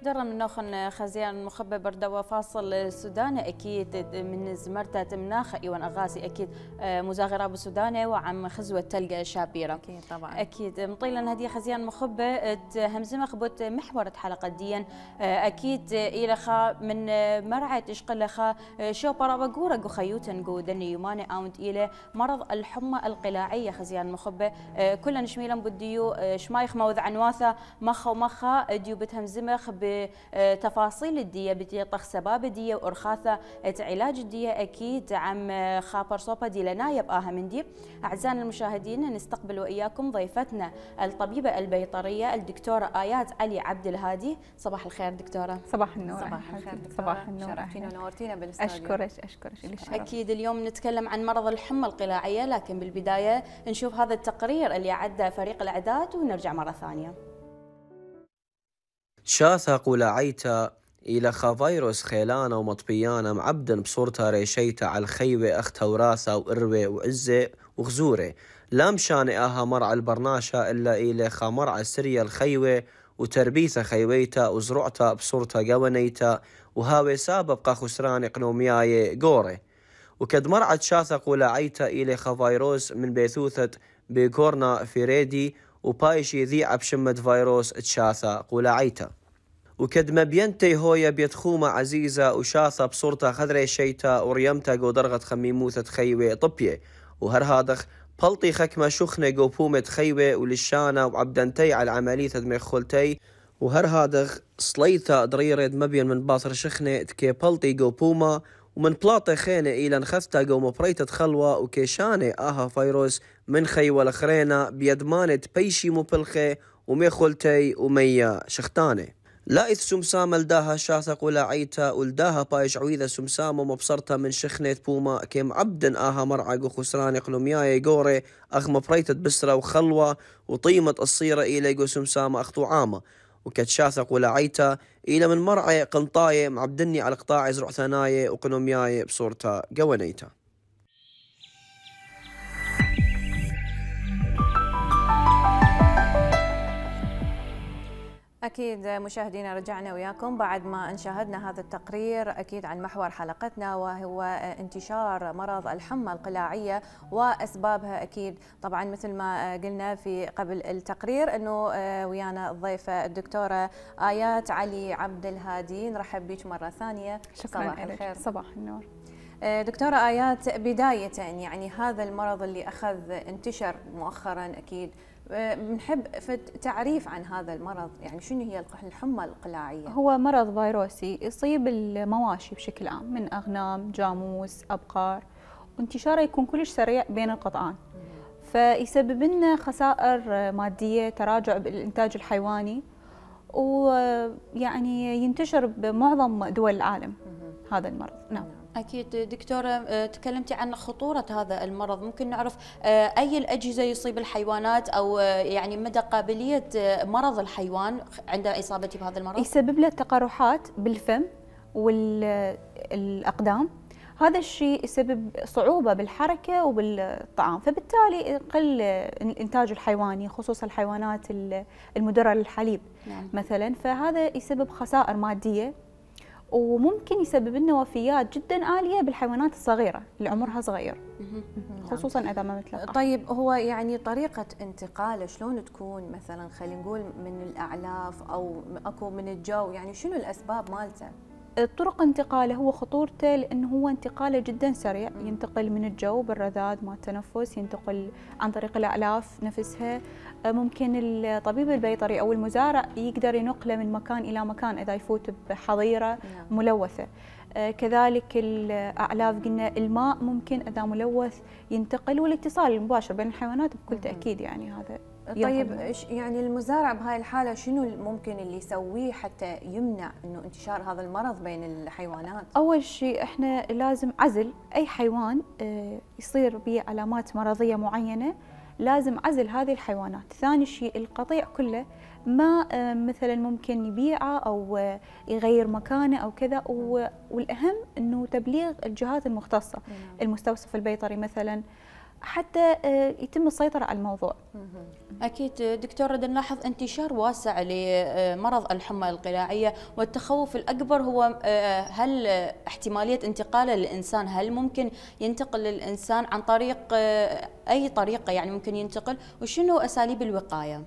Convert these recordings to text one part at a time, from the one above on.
درا من نوخن خزيان مخبى بردوا فاصل سوداني أكيد من زمرتة مناخ إيوان أغاسي أكيد مزاغرة بالسوداني وعم خزوة تلقى شابيرة أكيد طبعا أكيد مطيلا هدي خزيان مخبى همزمة خبوت محورة حلقة ديا أكيد إلى خا من مرعى تشقل خا شو برابقورة جو خيوتن جو دني يوماني أوند إلى مرض الحمى القلاعية خزيان مخبى كلنا نشميلا بديو شمايخ موذ عنواثة مخا ديو بتهمزمة بتفاصيل الدية بدي طخ سباب الدية وأرخاثة علاج الدية أكيد عم خابر صوبة دي لنا يبقاها من دي. أعزائنا المشاهدين نستقبل وإياكم ضيفتنا الطبيبة البيطرية الدكتورة آيات علي عبد الهادي. صباح الخير دكتورة. صباح النور. صباح الخير دكتورة. صباح النور. شرفتينا ونورتينا بالاستوديو. أشكرك أكيد اليوم نتكلم عن مرض الحمى القلاعية، لكن بالبداية نشوف هذا التقرير اللي عدى فريق الإعداد ونرجع مرة ثانية. شاثا قلعيتا إلى فيروس خيلانا ومطبيانا معبدن بصورتا ريشيتا على الخيوة أختها وراسا وإروة وعزة وغزورة لا مشان آها مرعى البرناشا إلا إلى مرعى سريا الخيوة وتربيثا خيويتا وزرعتا بصورتا قوانيتا وهاوي سابب قا خسران قنومياي قوري وكد مرعى شاثا قلعيتا إلى فيروس من بيثوثة بيكورنا فيريدي وبايشي ذيع بشمة فيروس تشاثا قلعيتا وكد مبينتي هويا بيتخومة عزيزة وشاثا بصورتا خضري شيتا وريمتا قودرغت خميموثة خيوة طبية وهرهادخ بلطي خكمة شخنة قوبومة خيوة ولشانة وعبدنتي على عملية دميخولتي وهرهادخ صليتا دريرد مبين من باصر شخنة تكي بلطي قوبومة ومن بلاطة خينة إلى نخثتا قوم بريتة خلوة وكيشانة آها فيروس من خيوة لخرينة بيدمانة بيشي مبلخة وميخولتي وميا شختانة لا إذ سمسامة لداها شاثة قلعيتا ولداها بايش عويذة سمسامة مبصرتا من شخنة بوما كيم عبدن آها مرعق وخسران قلومياي قوري أغم بريتة بسرة وخلوة وطيمة الصيرة إلى جو سمسامة أخطو عامة وكد شاثة قلعيتا إلى من مرعي قنطاية معبدني على قطاع زرع ثناية وقلومياي بصورتا قوانيتا. أكيد مشاهدينا رجعنا وياكم بعد ما أن شاهدنا هذا التقرير أكيد عن محور حلقتنا وهو انتشار مرض الحمى القلاعية وأسبابها. أكيد طبعا مثل ما قلنا في قبل التقرير أنه ويانا الضيفة الدكتورة آيات علي عبد الهادي. نرحب بك مرة ثانية. صباح الخير. صباح النور. دكتورة آيات، بداية يعني هذا المرض اللي انتشر مؤخرا أكيد بنحب تعريف عن هذا المرض، يعني شنو هي الحمى القلاعية؟ هو مرض فيروسي يصيب المواشي بشكل عام من أغنام، جاموس، أبقار، وانتشاره يكون كلش سريع بين القطعان، فيسبب لنا خسائر مادية، تراجع بالإنتاج الحيواني، ويعني ينتشر بمعظم دول العالم هذا المرض. نعم. أكيد دكتورة تكلمتي عن خطورة هذا المرض، ممكن نعرف أي الأجهزة يصيب الحيوانات أو يعني مدى قابلية مرض الحيوان عند إصابته بهذا المرض؟ يسبب له تقرحات بالفم والأقدام، هذا الشيء يسبب صعوبة بالحركة وبالطعام، فبالتالي يقل الإنتاج الحيواني خصوصا الحيوانات المدرة للحليب. نعم. مثلا، فهذا يسبب خسائر مادية وممكن يسبب لنا وفيات جدا عاليه بالحيوانات الصغيره اللي عمرها صغير، خصوصا اذا ما متلقى. طيب هو يعني طريقه انتقاله شلون تكون؟ مثلا خلينا نقول من الاعلاف او اكو من الجو، يعني شنو الاسباب مالته؟ طرق انتقاله هو خطورته لانه هو انتقاله جدا سريع، ينتقل من الجو بالرذاذ مال التنفس، ينتقل عن طريق الاعلاف نفسها، ممكن الطبيب البيطري او المزارع يقدر ينقله من مكان الى مكان اذا يفوت بحظيره ملوثه. كذلك الاعلاف قلنا الماء ممكن اذا ملوث ينتقل، والاتصال المباشر بين الحيوانات بكل تاكيد يعني هذا. طيب يعني المزارع بهاي الحاله شنو ممكن اللي يسويه حتى يمنع انه انتشار هذا المرض بين الحيوانات؟ اول شيء احنا لازم عزل اي حيوان يصير به علامات مرضيه معينه، لازم عزل هذه الحيوانات. ثاني شيء القطيع كله ما مثلا ممكن يبيعه او يغير مكانه او كذا، والاهم انه تبليغ الجهات المختصه، المستوصف البيطري مثلا، حتى يتم السيطرة على الموضوع. أكيد دكتور، نلاحظ انتشار واسع لمرض الحمى القلاعية، والتخوف الأكبر هو هل احتمالية انتقاله للإنسان، هل ممكن ينتقل للإنسان عن طريق أي طريقة يعني ممكن ينتقل، وشنو أساليب الوقاية؟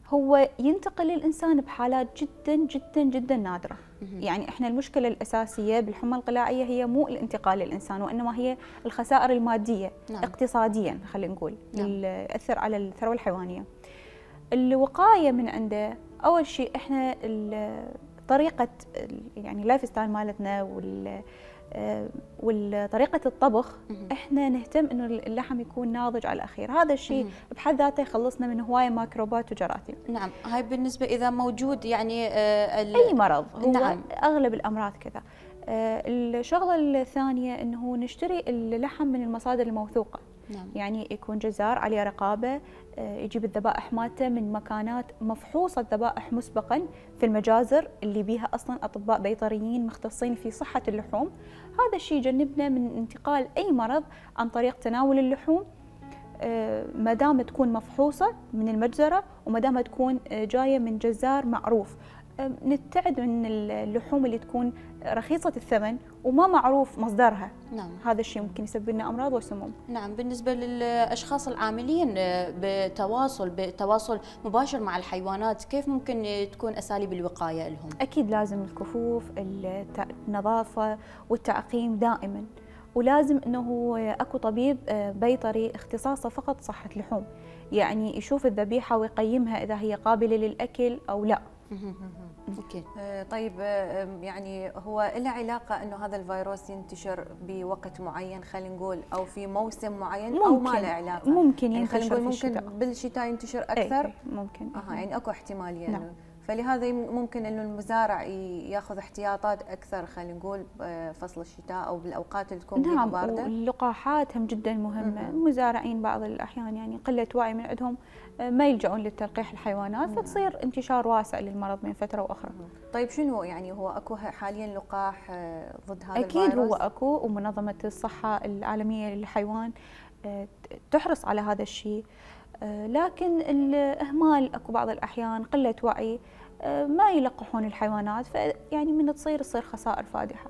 هو ينتقل للإنسان بحالات جدا جدا جدا نادرة. يعني احنا المشكلة الأساسية بالحمى القلاعية هي مو الانتقال للإنسان، وإنما هي الخسائر المادية. نعم. اقتصاديا خلينا نقول. نعم. اللي يأثر على الثروة الحيوانية. الوقاية من عنده أول شيء احنا طريقة يعني اللايف ستايل مالتنا والطريقة الطبخ، احنا نهتم انه اللحم يكون ناضج على الاخير. هذا الشيء بحد ذاته يخلصنا من هوايه ميكروبات وجراثيم. نعم، هاي بالنسبه اذا موجود يعني اي مرض. هو نعم. اغلب الامراض كذا. الشغله الثانيه انه نشتري اللحم من المصادر الموثوقه. نعم. يعني يكون جزار عليه رقابه، يجيب الذبائح مالته من مكانات مفحوصه الذبائح مسبقا في المجازر اللي بيها اصلا اطباء بيطريين مختصين في صحه اللحوم. هذا الشيء يجنبنا من انتقال اي مرض عن طريق تناول اللحوم، ما دام تكون مفحوصه من المجزره وما دام تكون جايه من جزار معروف. نبتعد من اللحوم اللي تكون رخيصة الثمن وما معروف مصدرها. نعم. هذا الشيء ممكن يسبب لنا أمراض وسموم. نعم. بالنسبة للأشخاص العاملين بتواصل مباشر مع الحيوانات، كيف ممكن تكون أساليب الوقاية لهم؟ أكيد لازم الكفوف، النظافة والتعقيم دائما، ولازم أنه أكو طبيب بيطري اختصاصه فقط صحة لحوم، يعني يشوف الذبيحة ويقيمها إذا هي قابلة للأكل أو لا. أوكي. طيب يعني هو له علاقة أنه هذا الفيروس ينتشر بوقت معين خلينا نقول، أو في موسم معين، أو ما له علاقة؟ ممكن يعني ينتشر ممكن الشتاء. بالشتاء ينتشر أكثر. أي ممكن. يعني أكو احتمالية. نعم. فلهذا ممكن انه المزارع ياخذ احتياطات اكثر خلينا نقول فصل الشتاء او بالاوقات اللي تكون نعم. بارده. اللقاحات هم جدا مهمه. المزارعين بعض الاحيان يعني قله وعي من عندهم ما يلجؤون للتلقيح الحيوانات، فتصير انتشار واسع للمرض من فتره واخرى. طيب شنو يعني هو اكو حاليا لقاح ضد هذا اكيد الفيروس؟ هو اكو، ومنظمه الصحه العالميه للحيوان تحرص على هذا الشيء، لكن الاهمال اكو بعض الاحيان، قله وعي، ما يلقحون الحيوانات، فيعني من تصير خسائر فادحه.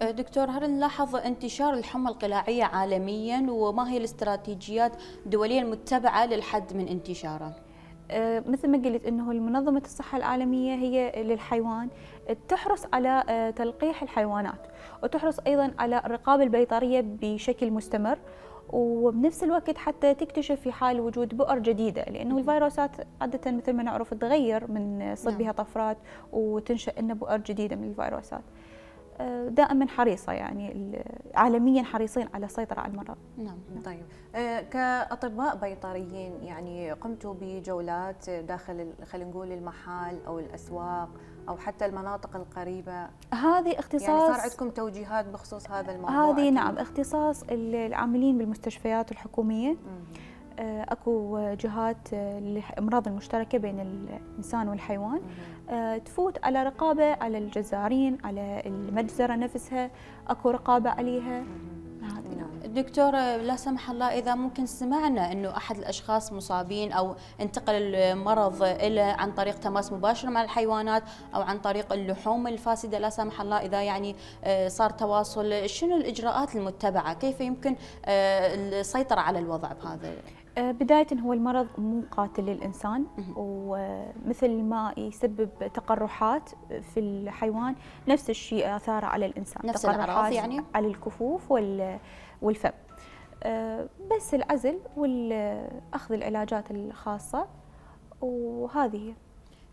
دكتور، هل نلاحظ انتشار الحمى القلاعية عالميا، وما هي الاستراتيجيات الدولية المتبعة للحد من انتشاره؟ مثل ما قلت انه منظمة الصحة العالمية هي للحيوان تحرص على تلقيح الحيوانات، وتحرص ايضا على الرقابة البيطرية بشكل مستمر، وبنفس الوقت حتى تكتشف في حال وجود بؤر جديدة، لأنه الفيروسات عادة مثل ما نعرف تغير من يصير بها طفرات وتنشأ لنا بؤر جديدة من الفيروسات. دائما حريصة يعني عالميا حريصين على السيطرة على المرض. نعم. طيب كأطباء بيطريين يعني قمتوا بجولات داخل خلينا نقول المحال أو الأسواق أو حتى المناطق القريبة؟ هذه اختصاص، يعني صار عندكم توجيهات بخصوص هذا الموضوع؟ هذه أكيد. نعم، اختصاص العاملين بالمستشفيات الحكومية. اكو جهات الامراض المشتركه بين الانسان والحيوان، تفوت على رقابه على الجزارين، على المجزره نفسها، اكو رقابه عليها. دكتور، لا سمح الله اذا ممكن سمعنا انه احد الاشخاص مصابين او انتقل المرض الى عن طريق تماس مباشر مع الحيوانات او عن طريق اللحوم الفاسده، لا سمح الله اذا يعني صار تواصل، شنو الاجراءات المتبعه؟ كيف يمكن السيطره على الوضع بهذا؟ بداية هو المرض مو قاتل للإنسان، ومثل ما يسبب تقرحات في الحيوان نفس الشيء آثاره على الإنسان، نفس الأعراض يعني على الكفوف والفم، بس العزل والأخذ العلاجات الخاصة، وهذه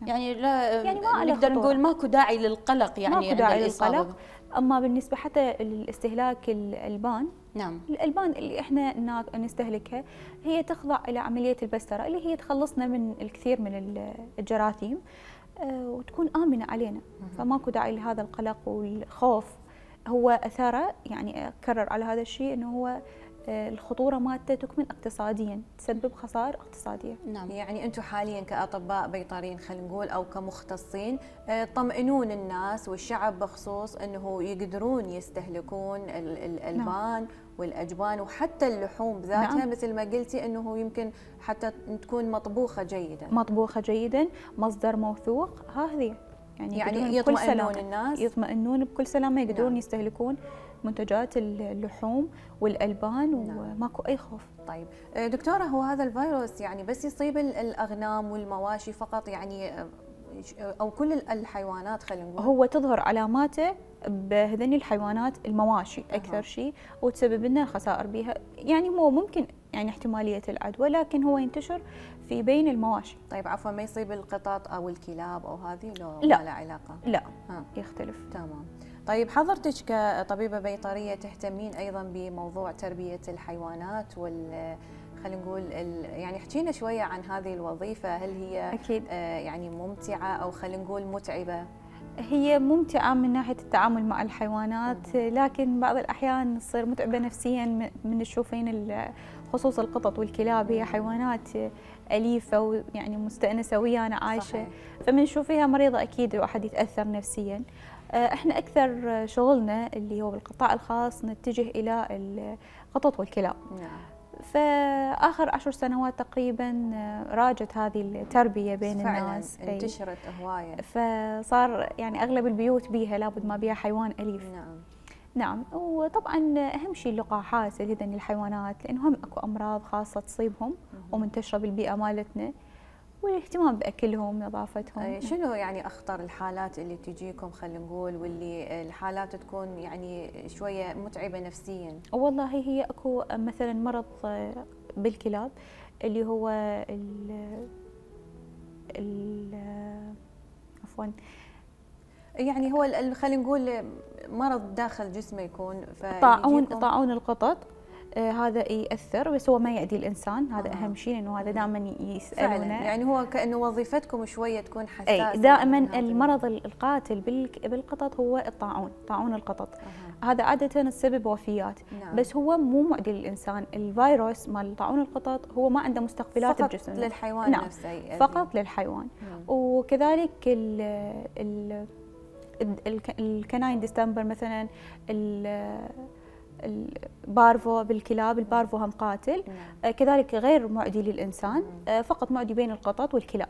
يعني لا يعني ما نقدر نقول ماكو داعي للقلق، يعني ماكو داعي للقلق. أما بالنسبة حتى للاستهلاك الألبان، نعم، الألبان اللي احنا نستهلكها هي تخضع إلى عملية البسترة، اللي هي تخلصنا من الكثير من الجراثيم وتكون آمنة علينا، فماكو داعي لهذا القلق والخوف. هو أثاره يعني أكرر على هذا الشيء أنه هو الخطورة مالته تكمن اقتصاديا، تسبب خسائر اقتصادية. نعم. يعني أنتم حاليا كأطباء بيطريين خلينا نقول أو كمختصين تطمئنون الناس والشعب بخصوص أنه يقدرون يستهلكون الألبان والأجبان وحتى اللحوم ذاتها، مثل ما قلتي أنه يمكن حتى تكون مطبوخة جيدا. مطبوخة جيدا، مصدر موثوق، هذه يعني يطمئنون الناس، يطمئنون بكل سلامة، يقدرون يستهلكون منتجات اللحوم والألبان وماكو أي خوف. طيب دكتورة، هو هذا الفيروس يعني بس يصيب الأغنام والمواشي فقط يعني أو كل الحيوانات خلينا نقول؟ هو تظهر علاماته بهذني الحيوانات المواشي أكثر شيء، وتسبب لنا خسائر بها. يعني هو ممكن يعني احتمالية العدوى، لكن هو ينتشر في بين المواشي. طيب عفوا، ما يصيب القطط أو الكلاب أو هذه؟ لا، ما له علاقة؟ لا يختلف. تمام. طيب حضرتك كطبيبة بيطرية تهتمين أيضا بموضوع تربية الحيوانات خلينا نقول يعني احكينا شوية عن هذه الوظيفة، هل هي أكيد يعني ممتعة أو خلينا نقول متعبة؟ هي ممتعة من ناحية التعامل مع الحيوانات، لكن بعض الأحيان تصير متعبة نفسيا من تشوفين خصوص القطط والكلاب، هي حيوانات أليفة ويعني مستأنسة ويانا عايشة. صحيح. فمن نشوفيها مريضة أكيد الواحد يتأثر نفسيا. احنا أكثر شغلنا اللي هو بالقطاع الخاص نتجه إلى القطط والكلاب. نعم. فآخر 10 سنوات تقريبا راجت هذه التربية بين الناس، انتشرت هواية، فصار يعني أغلب البيوت بيها لابد ما بيها حيوان أليف. نعم. وطبعا أهم شيء اللقاحات لهذين الحيوانات، لأنهم أكو أمراض خاصة تصيبهم ومنتشرة بالبيئة مالتنا، والاهتمام بأكلهم، نظافتهم. شنو يعني أخطر الحالات اللي تجيكم خلينا نقول، واللي الحالات تكون يعني شوية متعبة نفسيا؟ والله هي أكو مثلا مرض بالكلاب اللي هو عفوا، يعني هو خلينا نقول مرض داخل جسمه يكون طاعون القطط. هذا يأثر، بس هو ما يأذي الإنسان، هذا أهم شيء، لأنه هذا دائما يسألونه. يعني هو كأنه وظيفتكم شوية تكون حساسة. دائما المرض القاتل بالقطط هو طاعون القطط. هذا عادة السبب وفيات. بس هو مو معدي للإنسان. الفيروس مال طاعون القطط هو ما عنده مستقبلات بجسم، فقط للحيوان نفسه. فقط للحيوان. وكذلك الكناين ديستمبر مثلا، البارفو بالكلاب، البارفو هم قاتل. كذلك غير معدي للإنسان، فقط معدي بين القطط والكلاب.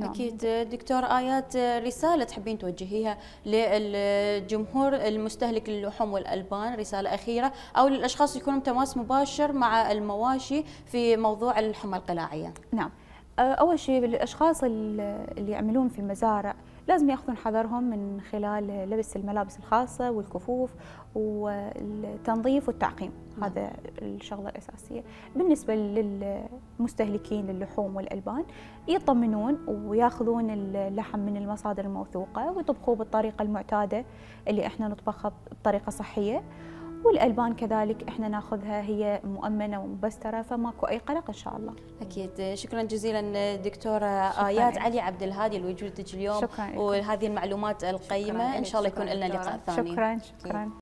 أكيد. دكتور آيات، رسالة تحبين توجهيها للجمهور المستهلك للحوم والألبان، رسالة أخيرة، أو للأشخاص يكونوا تماس مباشر مع المواشي في موضوع الحمى القلاعية؟ نعم. أول شيء الأشخاص اللي يعملون في المزارع لازم ياخذون حذرهم من خلال لبس الملابس الخاصة والكفوف والتنظيف والتعقيم. هذا الشغلة الأساسية. بالنسبة للمستهلكين للحوم والألبان، يطمنون وياخذون اللحم من المصادر الموثوقة ويطبخوه بالطريقة المعتادة اللي احنا نطبخها بطريقة صحية. والألبان كذلك احنا ناخذها هي مؤمنة ومبسترة، فماكو أي قلق إن شاء الله. أكيد. شكرا جزيلا دكتورة آيات علي عبد الهادي لوجودك اليوم. شكرا. وهذه المعلومات القيمة. إن شاء الله يكون لنا لقاء ثاني. شكرا.